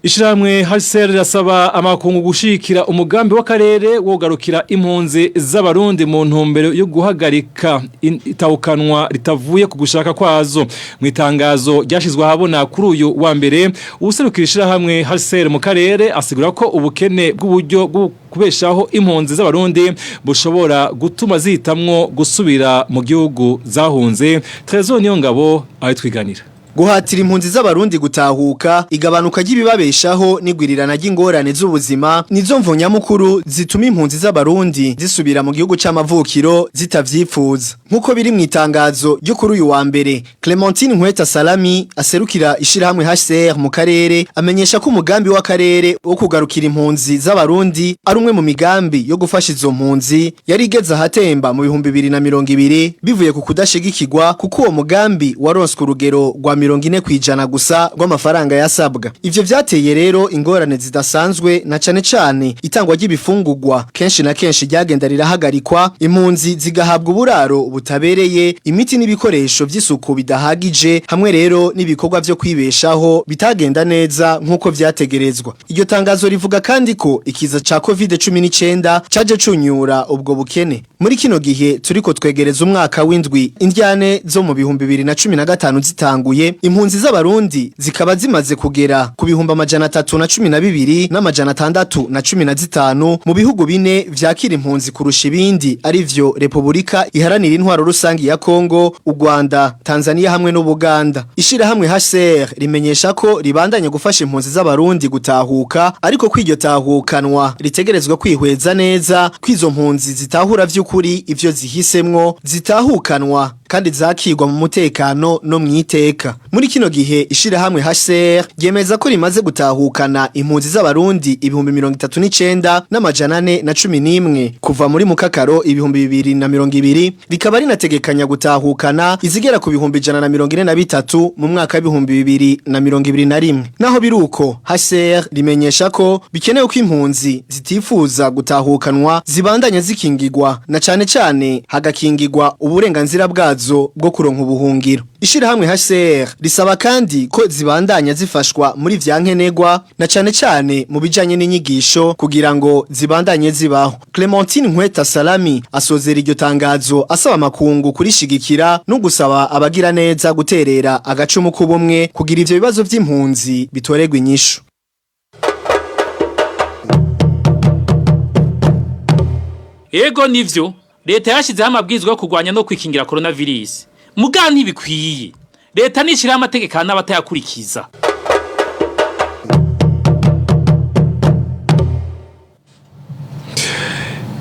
Ishiramwe HCR rirasaba amakungu gushikira umugambi w'akarere wogarukira impunzi z'abarundi mu ntumbero yo guhagarika itawukanwa ritavuye ku gushaka kwazo. Mu itangazo ryashizwe ahabona kuri uyu wa mbere, uwuserukira ishirahamwe HCR mu karere asigura ko ubukene bw'uburyo bwo kubeshaho impunzi z'abarundi bushobora gutuma zihitamwo gusubira mu gihugu zahunze. Trezor Niyongabo abitwiganira. Guhatira impunzi z'abarundi gutahuka, igabanuka ry'ibibabeshaho n'igwirirana ry'ingorane z'ubuzima nizo mvo nyamukuru zituma impunzi z'abarundi zisubira mu gihugu c'amavukiro zitavyifuza. Nkuko biri mu itangazo ryo kuri uyu wa mbere, Clementine Nkweta Salami aserukira ishirahamwe HCR mu karere amenyesha ko umugambi w'akarere wo kugarukira impunzi z'abarundi ari umwe mu migambi yo gufasha izo mpunzi yari igeze ahatemba mu 2020 bivuye ku kudashigikirwa, kuko uwo mugambi waronswe urugero rwa 40% gusa rw'amafaranga yasabwa. Ivyo vyateye rero ingorane zidasanzwe, na cane cane itangwa ry'ibifungurwa kenshi na kenshi ryagenda rirahagarikwa, impunzi zigahabwa uburaro butabereye, imiti n'ibikoresho vy'isuku bidahagije, hamwe rero n'ibikorwa vyo kwibeshaho bitagenda neza nkuko vyategerezwa. Iryo tangazo rivuga kandi ko ikiza ca COVID-19 caje cunyura ubwo bukene. Muri kino gihe turiko twegereza umwaka w'indwi indyane zo mu 2015 zitanguye, impunzi z'abarundi zikaba zimaze kugera ku 312 n'amajana 615 mu bihugu bine vyakira impunzi kurusha ibindi, arivyo Republika Iharanira Intwaro Rusangi ya Kongo, u Rwanda, Tanzania hamwe n'Ubuganda. Ishirahamwe HCR rimenyesha ko ribandanya gufasha impunzi z'abarundi gutahuka, ariko kwiryo tahukanwa ritegerezwa kwihweza neza kwizo mpunzi zitahura vy'ukuri ivyo zihisemwo, zitahukanwa kandi zakirwa mu mutekano no mwiteka. Muri kino gihe ishirahamwe HCR ryemeza ko rimaze gutahukana impunzi z'abarundi 39 n'amajana 411 kuva muri mukakaro 2020, rikaba rinategekanya gutahukana izigera ku 143 mu mwaka 2021. Naho biruko, HCR rimenyesha ko bikenewe ko impunzi zitifuza gutahukanwa zibandanya zikingirwa, na cane cane hagakingirwa uburenganzira bwazo bwo kuronka ubuhungiro. Ishirahamwe HCR risaba kandi ko zibandanya zifashwa muri vyankenerwa, na cane cane mu bijanye n'inyigisho kugira ngo zibandanye zibaho. Clementine Nkweta Salami asozera iryo tangazo asaba amakungu kurishigikira no gusaba abagira neza guterera agacumu k'ubumwe kugira ivyo bibazo vy'impunzi bitoregwa inyishu. Ego nivyo, leta yashizeho amabwirizwa yo kurwanya no kwikingira coronavirus. Muga ntibikwiye. Leta nishiraho amategeko n'abatayakurikiza.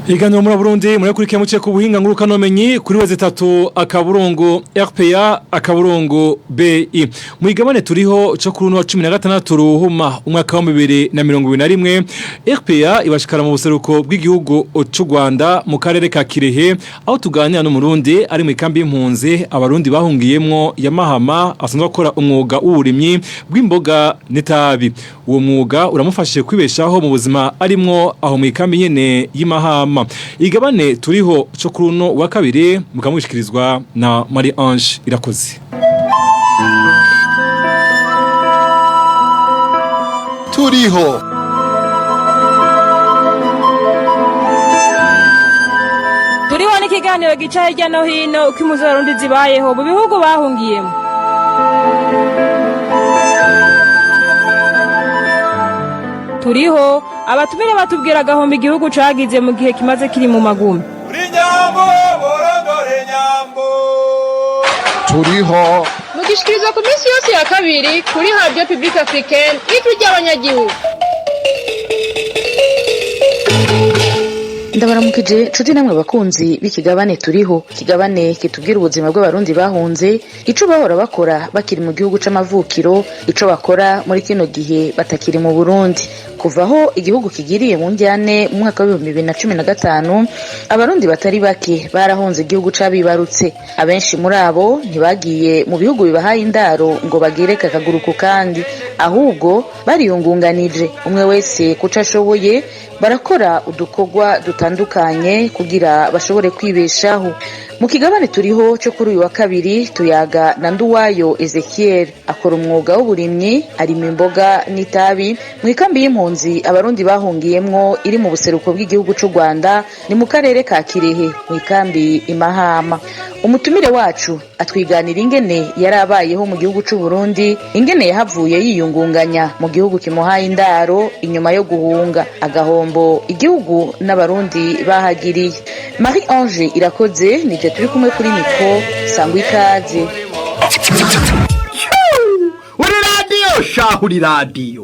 Iganiro muri Burundi murakurikiye muce ku buhinga nguruka nomenyi kuri wezi 3 akaburungu RPA akaburungu BI. Muigabane turiho cyo kuri wa 16 ruhuma umwaka wa 2021 RPA ibashikara mu buseruko bw'igihugu c'u Rwanda mu karere ka Kirehe, aho tuganira n'umurundi ari mu ikambi y'impunzi abarundi bahungiyemwo ya Mahama, asanzwe akora umwuga w'uburimyi bw'imboga n'itabi. Uwo mwuga uramufashije kwibeshaho mu buzima arimwo aho mu ikambi nyene y'Imahama. Igabane turiho cyo kuri uno wa kabiri mukamushikirizwa na Marie Ange Irakoze. Turiho Turiho ni ikiganiro gica hirya no hino uko impunzi z'abarundi zibayeho mu bihugu bahungiyemo. Turiho Abatumire batubwira agahombo igihugu cagize mu gihe kimaze kiri mu magume. Turiho. Mugishikirizwa ku minsi yose ya kabiri kuri Radio Publique Africaine, Ijwi ry'Abanyagihugu. Ndabaramukije nshuti namwe bakunzi b'ikigabane Turiho, ikigabane kitubwira ubuzima bw'Abarundi bahunze, ico bahora bakora bakiri mu gihugu c'amavukiro, ico bakora muri kino gihe batakiri mu Burundi. Kuva aho igihugu kigiriye mu njyane mu mwaka wa 2015, Abarundi batari bake barahunze igihugu c'abibarutse. Abenshi muri abo ntibagiye mu bihugu bibahaye indaro ngo bagereke akaguru ku kandi, ahubwo bariyungunganije umwe wese kuco ashoboye, barakora udukorwa dutandukanye kugira bashobore kwibeshaho. Mu kigabane Turiho cyo kuri uyu wa kabiri, tuyaga na Nduwayo Ezekiel, akora umwuga w'uburimyi, arima imboga n'itabi mu ikambi y'impunzi Abarundi bahungiyemwo iri mu buseruko bw'igihugu c'u Rwanda, ni mu karere ka Kirehe, mu ikambi Imahama. Umutumire wacu atwiganira ingene yari abayeho mu gihugu c'u Burundi, ingene yahavuye yiyungunganya mu gihugu kimuhaye indaro inyuma yo guhunga, agahombo igihugu n'Abarundi bahagiriye. Marie Ange Irakoze nije turi kumwe kuri micro, sangwa ikaze. Uri radiyo shahu, uri radiyo.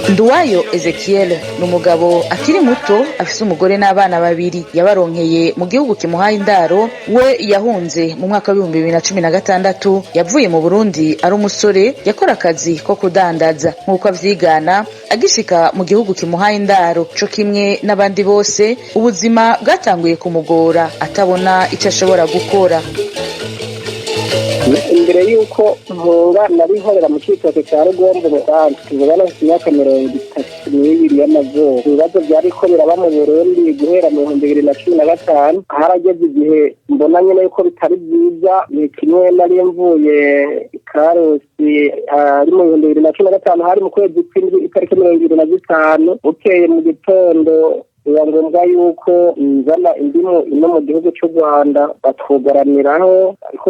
Nduwayo Ezekiel ni umugabo akiri muto, afise umugore n'abana babiri yabaronkeye mu gihugu kimuhaye indaro. We yahunze mu mwaka wa 2016, yavuye mu Burundi ari umusore, yakora akazi ko kudandaza nk'uko avyigana. Agishika mu gihugu kimuhaye indaro, co kimwe n'abandi bose, ubuzima bwatanguye kumugora atabona ico ashobora gukora. Imbere y'uko mpunga nari nkorera mu Cibitoke cya Rugombo mu Rwanda. Tuvugana mfite imyaka 32 y'amavuko. Ibibazo byariko biraba mu Burundi guhera mu 2015, harageze igihe mbona nyine yuko bitari byiza. Ni kimwe nari mvuye Karusi, ari mu 2015, hari mu kwezi kw'indwi itariki 25. Bukeye mu gitondo biba ngombwa yuko nzana indimu ino mu gihugu cy'u Rwanda, batwugaraniraho, ariko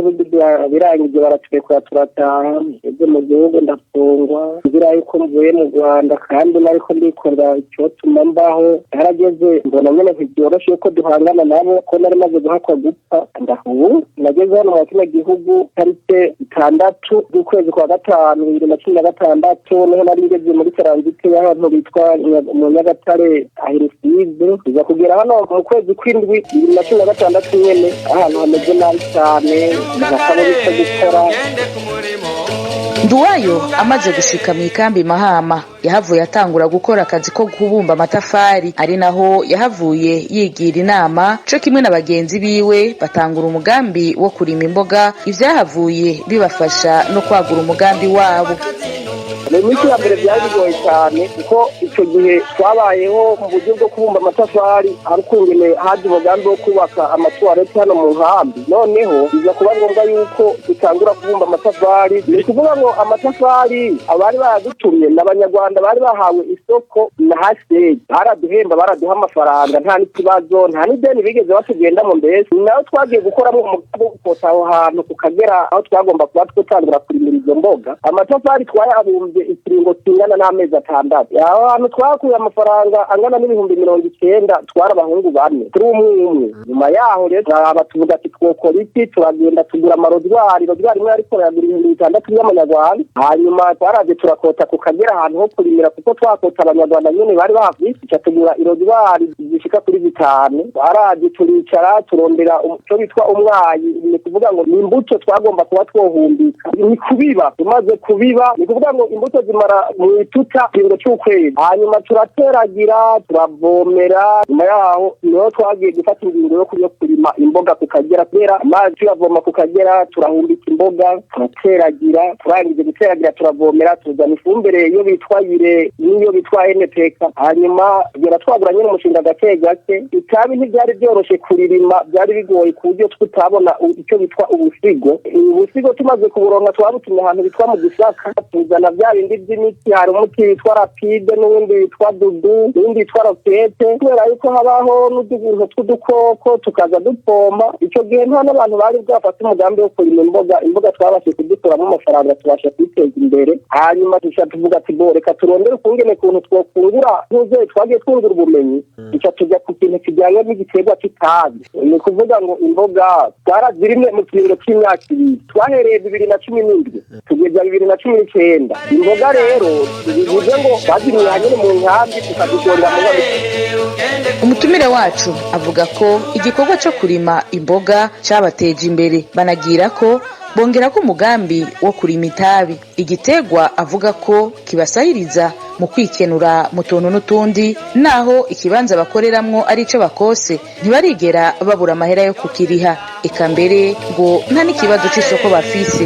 birangije baraturekura turataha. Ngeze mu gihugu ndafungwa nzira yuko mvuye mu Rwanda, kandi nariko ndikorera icyotuma mbaho. Harageze mbona nyene ntivyoroshe yuko duhangana nabo, ko nari maze guhakwa gupfa, ndahunga. Nageze hano mu kino gihugu tarike 6 z'ukwezi kwa gatanu 2016, niho nari ngeze muri transit y'ahantu bitwa mu Nyagatare ahirusizi. Iza kugera hano mu kwezi kw'indwi 2016 nyene, ahantu hameze nabi cyane, ntakabona icyo gukora. Nduwayo amaze gushika mu ikambi Mahama, yahavuye atangura gukora akazi ko kubumba amatafari, ari naho yahavuye yigira inama co kimwe na bagenzi biwe, batangura umugambi wo kurima imboga, ivyahavuye bibafasha no kwagura umugambi wabo. Mu minsi ya mbere byari bigoye cyane, kuko icyo gihe twabayeho mu buryo bwo kubumba amatafari, ariko ingene haje umugambi wo kubaka amatuwarete hano mu nkambi, noneho biza kuba ngombwa yuko dutangura kubumba amatafari. Ni ukuvuga ngo amatafari abari bayadutumye ni Abanyarwanda bari bahawe isoko na hasegi, baraduhemba, baraduha amafaranga, nta n'ikibazo, nta n'ideni bigeze batugendamo. Mbese nawe twagiye gukoramo umugambi wo gukota aho hantu ku Kagera, aho twagomba kuba twatangura kurimira izo mboga. Amatafari twayabumbye ikiringo kingana n'amezi 6. Aho hantu twakuye amafaranga angana n'90,000, twari abahungu bane turi umwe umwe. Nyuma yaho rero turaraba tuvuga ati twokora iki? Turagenda tugura amarozwari, rozwari imwe ariko yagura 6000 by'amanyarwanda. Hanyuma twaraje turakota ku Kagera ahantu ho kurimira, kuko twakota Abanyarwanda nyene bari bahafise, tuca tugura irozwari zishika kuri 5. Twaraje turicara turondera ico bitwa umwayi, ni kuvuga ngo ni imbuto twagomba kuba twohumbika, ni kubiba. Tumaze kubiba, ni kuvuga ngo imbuto zimara mu ituta kiringo c'ukwezi, hanyuma turateragira, turavomera. Nyuma yaho niho twagiye gufata ingingo yo kuja kurima imboga ku Kagera, kubera amazi tuyavoma ku Kagera, turahumbika imboga, turateragira, turangije guteragira turavomera, tuzana ifumbire iyo bitwa yire n'iyo bitwa NPK, hanyuma tugera twagura nyine umushinga gake gake. Itabi ntibyari byoroshe kuririma, byari bigoye ku buryo tutabona icyo bitwa ubusigo. Ubusigo tumaze kuburonka twabutumye ahantu bitwa mu Gisaka, tuzana bya bindi by'imiti. Hari umuti witwa Rapide, n'uwundi witwa Dudu, n'uwundi witwa Rokete, kubera yuko habaho n'utuntu tw'udukoko tukaza dupomba. Icyo gihe nta n'abantu bari bwafate umugambi wo kurima imboga. Imboga twabashije kudukuramo amafaranga, tubasha kwiteza imbere. Hanyuma tuca tuvuga ati: "Bo, reka turondere ukungene kuntu twokungura ntuze." Twagiye twungura ubumenyi, tuca tujya ku kintu kijyanye n'igiterwa cy'itabi. Ni ukuvuga ngo imboga twarazirimye mu kiringo cy'imyaka 2, twahereye 2017 tugeza 2019. Imboga rero bivuze ngo twazirimye hanyine mu nkambi, tukazishorera mu nkambi. Umutumire wacu avuga ko igikorwa cyo kurima imboga cyabateje imbere, banagira ko bongera ko umugambi wo kurima itabi, igiterwa avuga ko kibasahiriza mu kwikenura mu tuntu n'utundi. Naho ikibanza bakoreramwo ari ico bakose, ntibarigera babura amahera yo kukiriha, eka mbere ngo nta n'ikibazo c'isoko bafise.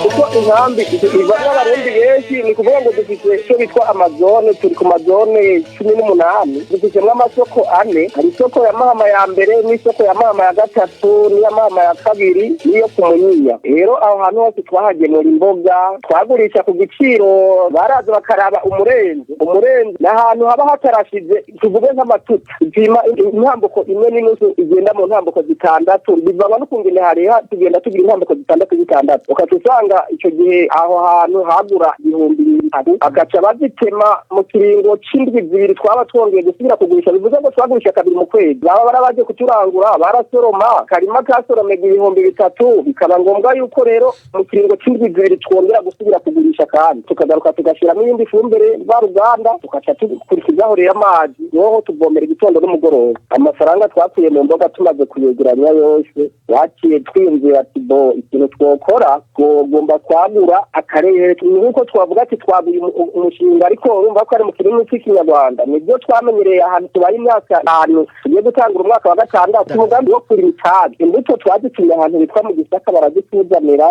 Kuko inkambi ivamwo Abarundi benshi, ni ukuvuga ngo dufite icyo bitwa amazone. Turi ku mazone 18, dufitemo amasoko ane. Hari isoko ya Mahama ya mbere, n'isoko ya Mahama ya gatatu, n'iya Mahama ya kabiri, n'iyo ku Munyinya. Rero aho hantu hose twahagemura imboga, twagurisha ku giciro. Baraza bakaraba umurenzo. Umurenzo ni ahantu haba hatarashize, tuvuge nk'amatuta, ipima intambuko imwe n'inusu, igenda mu ntambuko zitandatu. Bivangwa n'ukungene hariha, tugenda tugira intambuko zitandatu zitandatu. Ukaca usanga icyo gihe aho hantu hagura 3000, bagaca bazitema mu kiringo c'indwi 2, twaba twongeye gusubira kugurisha. Bivuze ngo twagurisha kabiri mu kwezi. Baba barabaje kuturangura, barasoroma karima kasoromega 3000, bikaba ngombwa yuko rero mu kiringo c'indwi 2 twongera gusubira kugurisha, kandi tukagaruka tugashiramo iyindi fumbire mvaruganda, tugaca dukurikizaho rero amazi noho tuvomera igitondo n'umugoroba. Amafaranga twakuye mu mboga tumaze kuyegeranya yose, twaciye twiyumvira ati: "Bo, ikintu twokora, twogomba kwagura akarere." Nk'uko twavuga ati twaguye umushinga, ariko urumva ko ari mu kirimi cy'Ikinyarwanda, nibyo twamenyereye ahantu tubaye imyaka 5, tugiye gutangura umwaka wa gatandatu. Umugambi wo kurima itabi, imbuto twazitumye ahantu bitwa mu Gisaka, barazituzanira.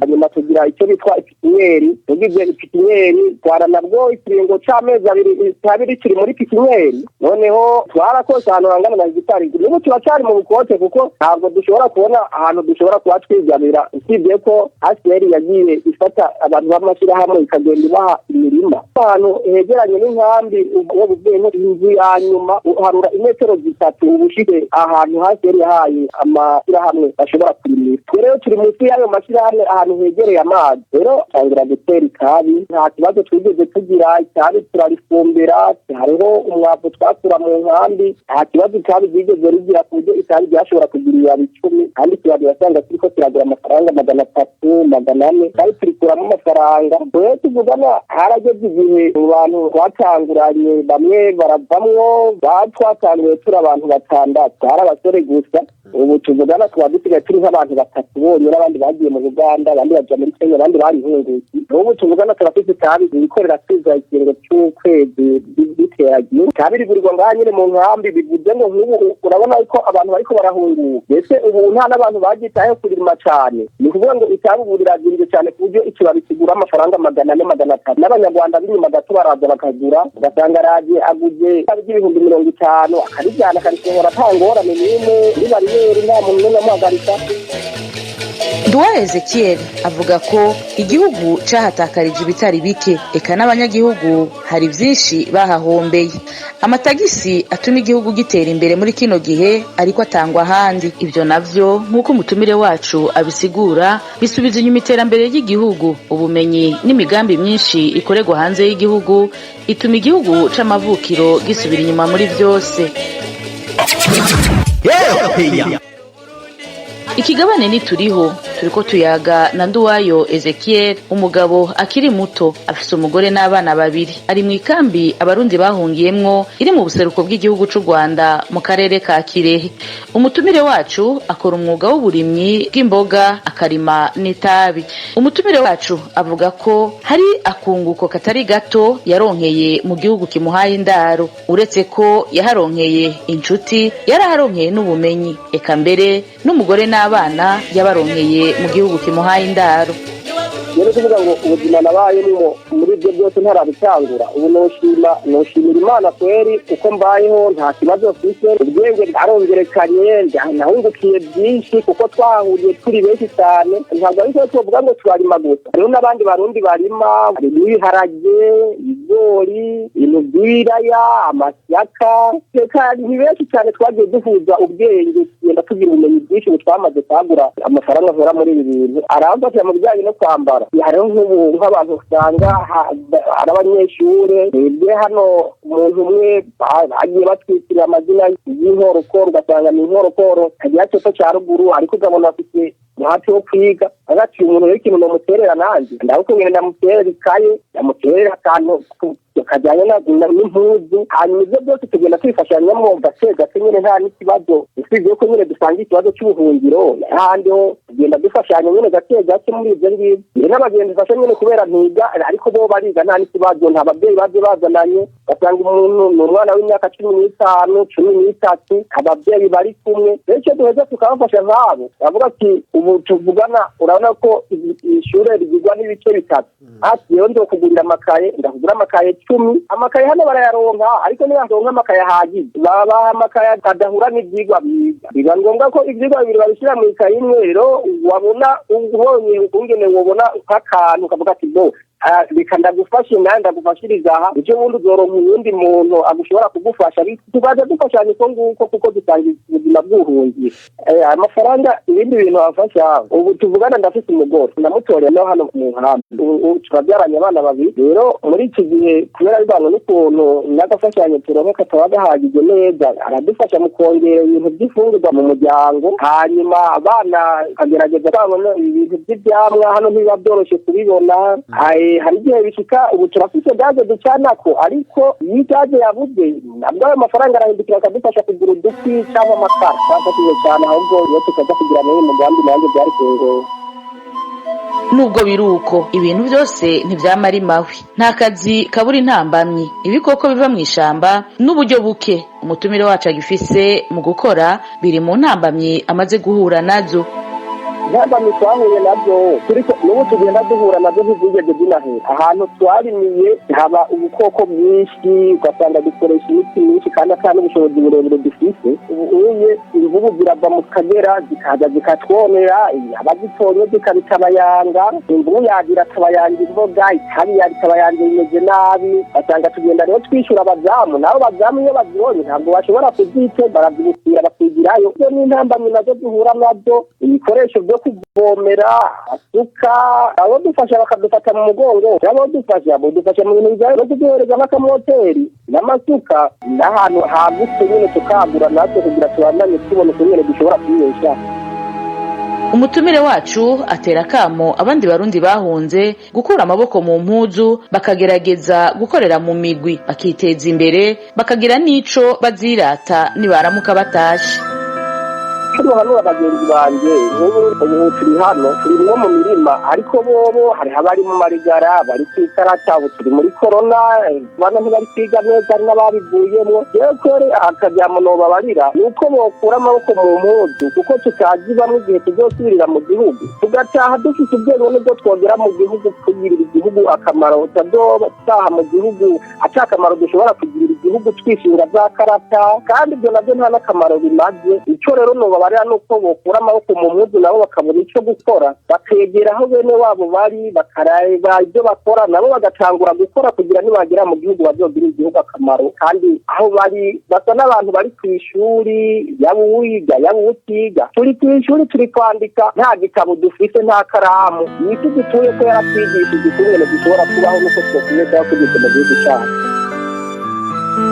Hanyuma tugira icyo bitwa ipipiniyeri. Tugize ipipiniyeri, twara nabwo ikiringo c'amezi 2 itabi rikiri muri pipiniyeri. Noneho twarakoze ahantu hangana na hegitari. N'ubu turacyari mu bukote, kuko ntabwo dushobora kubona ahantu dushobora kuba twigamira, usibye ko HCR yagiye ifata abantu b'amashyirahamwe ikagenda ibaha imirima ahantu hegeranye n'inkambi. Uwo buvuyemo, inzu ya nyuma uharura imetero 3 uba ushyize ahantu HCR yahaye amashyirahamwe bashobora kurimira. Twe rero turi munsi y'ayo mashyirahamwe, ahantu hegereye amazi. Rero tangira gutera itabi, nta kibazo twigeze tugira. Itabi turarifumbira, hariho umwavu twakura mu nkambi. Nta kibazo itabi ryigeze rigira, ku buryo itabi ryashobora kugira ibibabi 10, kandi ikibabi wasanga turiko kiragura amafaranga 300, 400, kandi turikuramo amafaranga. Rero tuvugana, harageze igihe mu bantu twatanguranye bamwe baravamwo. Twatanguye turi abantu batandatu, hari abasore gusa. Ubu tuvugana tuba dusigaye turi nk'abantu batatu bonyine. Abandi bagiye mu Buganda, abandi baja muri Kenya, abandi barihunguye. Ubu tuvugana turafite itabi rikorera twiza ikiringo c'ukwezi biteragiye. Itabi rigurirwa ngaha nyene mu nkambi. Bivuze ngo nk'ubu urabona ko abantu bariko barahunguka, mbese ubu nta n'abantu bagitayeho kurima cane. Ni ukuvuga ngo itabi ubu rirazimvye cane, ku buryo ikibabi kigura amafaranga 400, 500. N'Abanyarwanda b'inyuma gato baraza bakagura, ugasanga araje aguze itabi ry'ibihumbi 50, akarijyana akarisohora nta ngorane n'imwe muri bariyeri, nta muntu n'umwe amuhagarika. Nduwa Ezekiel avuga ko igihugu cahatakarije ibitari bike, eka n'abanyagihugu hari vyinshi bahahombeye. Amatagisi atuma igihugu gitera imbere muri kino gihe ariko atangwa ahandi. Ivyo navyo, nk'uko umutumire wacu abisigura, bisubiza inyuma iterambere ry'igihugu. Ubumenyi n'imigambi myinshi ikorerwa hanze y'igihugu ituma igihugu c'amavukiro gisubira inyuma muri vyose. Ikigabane nituriho, turiko tuyaga na Nduwayo Ezekiel, umugabo akiri muto, afise umugore n'abana babiri. Ari mu ikambi Abarundi bahungiyemwo iri mu buseruko bw'igihugu c'u Rwanda, mu karere ka Kirehe. Umutumire wacu akora umwuga w'uburimyi bw'imboga, akarima n'itabi. Umutumire wacu avuga ko hari akunguko katari gato yaronkeye mu gihugu kimuhaye indaro. Uretse ko yaharonkeye inshuti, yaraharonkeye n'ubumenyi, eka mbere n'umugore n'abana yabaronkeye mu gihugu kimuhaye indaro. Rero kuvuga ngo ubuzima nabayemwo muri ibyo byose ntarabitangura, ubu noshima, noshimira Imana kweri uko mbayeho, nta kibazo mfise. Ubwenge bwarongerekanye, nahungukiye byinshi kuko twahuriye turi benshi cyane. Ntabwo ari ko tuvuga ngo turarima gusa, hariho n'abandi Barundi barima. Harimo ibiharage, ibigori, ibintu by'ibiraya, amasaka. Reka ni benshi cyane, twagiye duhuza ubwenge, tugenda tugira ubumenyi bwinshi. Ubu twamaze kwagura amafaranga ahora muri ibi bintu, aramfasha mu bijyanye no kwambara. Hariho nk'ubu nk'abantu usanga ari abanyeshure, twebwe hano umuntu umwe bagiye batwikira amazina y'inkorokoro, ugasanga ni inkorokoro kagira cepfo ca ruguru, ariko ukabona afite umuhati wo kwiga. Agati umuntu rero ikintu nomuterera nanjye ndabukungene ndamuterera ikaye, ndamuterera akantu kajyanye n'impuzu. Hanyuma ibyo byose tugenda twifashanyamo gake gake nyine, nta n'ikibazo, usibye ko nyine dusanga ikibazo cy'ubuhungiro. N'ahandi ho tugenda dufashanya nyine gake gake muri ibyo ngibyo. Njye n'abagenzi mfasha nyine kubera ntiga, ariko bo bariga, nta n'ikibazo, nta babyeyi baje bazananye. Basanga umuntu ni umwana w'imyaka 15, 13, ababyeyi bari kumwe. Rero icyo duheza tukabafasha nk'abo, bavuga ati ubu tuvugana urabona ko ishure rigirwa n'ibice bitatu. Ati rero ndokugurira amakaye, ndakugura amakaye 10. Amakaye hano barayaronka, ariko ntibaronka amakaye ahagije, babaha amakaye adahura n'ivyigwa biga. Biba ngombwa ko ivyigwa bibiri babishyira mu ikaye imwe. Rero wabona ubonye ukungene wobona nk'akantu ukavuga ati bo reka ndagufashe nawe ndagufashiriza aha, ejo bundi uzoronka uwundi muntu agushobora kugufasha. Tukaza dufashanya uko nguko kuko dusanga ubuzima bw'ubuhungiro. Amafaranga, ibindi bintu wafasha, ubu tuvugana ndafise umugore, ndamutoreye no hano mu nkambi. Ubu turabyaranye abana babiri. Rero muri iki gihe kubera bivanye n'ukuntu n'agafashanyo turonka kataba gahagije neza, aradufasha mu kongera ibintu by'imfungurwa mu muryango. Hanyuma abana kagerageza babona ibintu by'ivyamwa, hano ntibiba byoroshe kubibona. Hari igihe bishika, ubu turafise gaze ducanako, ariko iyo gaze yabuze nabwo ayo mafaranga arahindukira akadufasha kugura udukwi cyangwa amakara. Twafashije cyane, ahubwo iyo tukaza kugira n'uyu mugambi nanjye byari kungora. Nubwo biruko, ibintu byose ntivyama ari mabi, nta kazi kabura intambamyi, ibikoko biva mu ishamba n'uburyo buke umutumire wacu agifise mu gukora biri mu ntambamyi amaze guhura nazo. Intambamyi twahuye nabyo, turiko n'ubu tugenda duhura nabyo, ntizigeze zinahera. Ahantu twarimiye haba ubukoko bwinshi, ugasanga dukoresha imiti myinshi kandi ata n'ubushobozi burebure dufise. Ubu uye imvubu zirava mu Kagera zikaza zikatwonera, abazitonye zikabitabayanga. Imvubu yagira tabayanga imboga, itabi yaritabayanga bimeze nabi. Basanga tugenda rero twishyura abazamu, nabo bazamu iyo bazibonye ntabwo bashobora kuzite, barazibutira bakigirayo. Ibyo ni intambamyi nazo duhura nabyo. Ibikoresho byo kuvomera, asuka, abo dufasha bakadufata mu mugongo, abo dufasha bodufasha mu bintu bijyanye no kuduhereza nk'akamoteri n'amasuka n'ahantu hagutse nyine tukagura natwe kugira tubandanye tubona ukuntu dushobora kwibesha. Umutumire wacu atera akamo abandi Barundi bahunze gukura amaboko mu mpuzu, bakagerageza gukorera mu migwi, bakiteza imbere, bakagira n'ico bazirata nibaramuka batashe. Turuhanura bagenzi banje, nk'ubu ubu turi hano, turi nko mu mirima, ariko bobo hariho abari mu marigara, bari kw'ikarata. Ubu turi muri korona, bana ntibari kwiga neza, hari n'ababivuyemwo. Rero kweri akajambo nobabarira ni uko bokura amaboko mu mpuzu, kuko tutazi bamwe igihe tuzosubirira mu gihugu, tugataha dufite ubwenge nibwo twogera mu gihugu kugirira igihugu akamaro. Tutazotaha mu gihugu ata akamaro dushobora kugirira igihugu, twishinga za karata, kandi ibyo nabyo nta n'akamaro bimaze. Ico rero nobabarira nuko bokura amaboko mu mpuzu, nabo bakabona ico gukora, bakegera aho bene wabo bari, bakareba ibyo bakora, nabo bagatangura gukora kugira nibagera mu gihugu bazogirira igihugu akamaro. Kandi aho bari basa n'abantu bari kw'ishuri, yaba uwiga yaba utiga, turi kw'ishuri, turi kwandika, nta gitabo dufise, nta karamu. Isi dutuye ko yaratwigishije ukungene dushobora kubaho nuko twokwibeshaho tugeze mu gihugu cacu.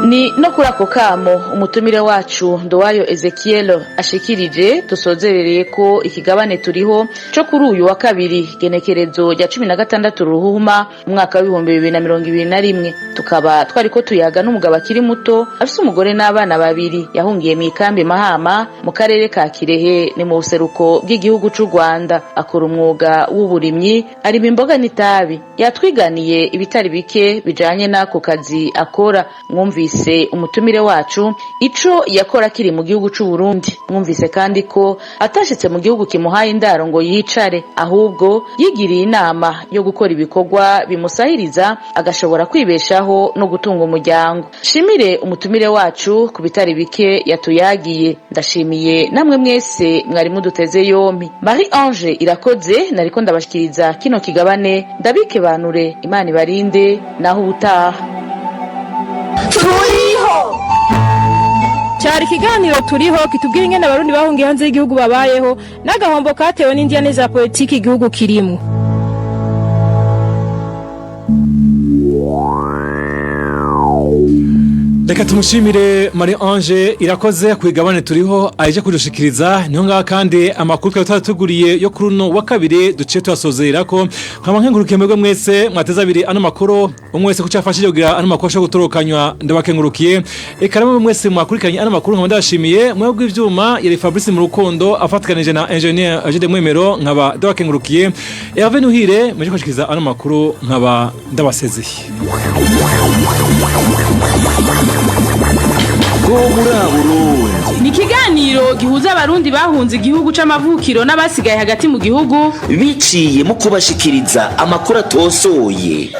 Ni no kuri ako kamo umutumire wacu Nduwayo Ezekiel ashikirije dusozerereye ko ikigabane turiho co kuri uyu wa kabiri, genekerezo rya 16 Ruhuhuma umwaka w'2021. Tukaba twariko tuyaga n'umugabo akiri muto afise umugore n'abana babiri, yahungiye mu ikambi Mahama mu karere ka Kirehe, ni mu buseruko bw'igihugu c'u Rwanda. Akora umwuga w'uburimyi, arima imboga n'itabi. Yatwiganiye ibitari bike bijanye n'ako kazi akora. Mwumvise. Mwumvise umutumire wacu ico yakora akiri mu gihugu c'u Burundi. Mwumvise kandi ko atashitse mu gihugu kimuhaye indaro ngo yicare, ahubwo yigiriye inama yo gukora ibikorwa bimusahiriza agashobora kwibeshaho no gutunga umuryango. Shimire umutumire wacu ku bitari bike yatuyagiye. Ndashimiye namwe mwese mwari muduteze yompi. Marie Ange Irakoze nariko ndabashikiriza kino kigabane, ndabikebanure, Imana ibarinde, naho ubutaha. Turiho cyari ikiganiro Turiho kitubwira ingene Abarundi bahungiye hanze y'igihugu babayeho n'agahombo katewe n'indiyane za politiki igihugu kirimwo. Reka tumushimire Marie Ange Irakoze ku igabane Turiho aje kudushikiriza. Niho ngaha kandi amakuru twari twateguriye yo kuri uno wa kabiri duciye tuyasozera ko nkaba nkengurukiye mwebwe mwese mwateze abiri ano makuru, umwe wese kuco yafashije kugira ano makuru ashobora gutorokanywa, ndabakengurukiye. Eka namwe mwese mwakurikiranye ano makuru nkaba ndabashimiye. Mwebwe ivyuma yari Fabrice mu Rukundo afatikanije na Engineer Agide Mwemero, nkaba ndabakengurukiye. Hervé Nuhire muje kushikiriza ano makuru, nkaba ndabasezeye. Ni ikiganiro gihuza Abarundi bahunze igihugu c'amavukiro n'abasigaye hagati mu gihugu biciye mu kubashikiriza amakuru atosoye.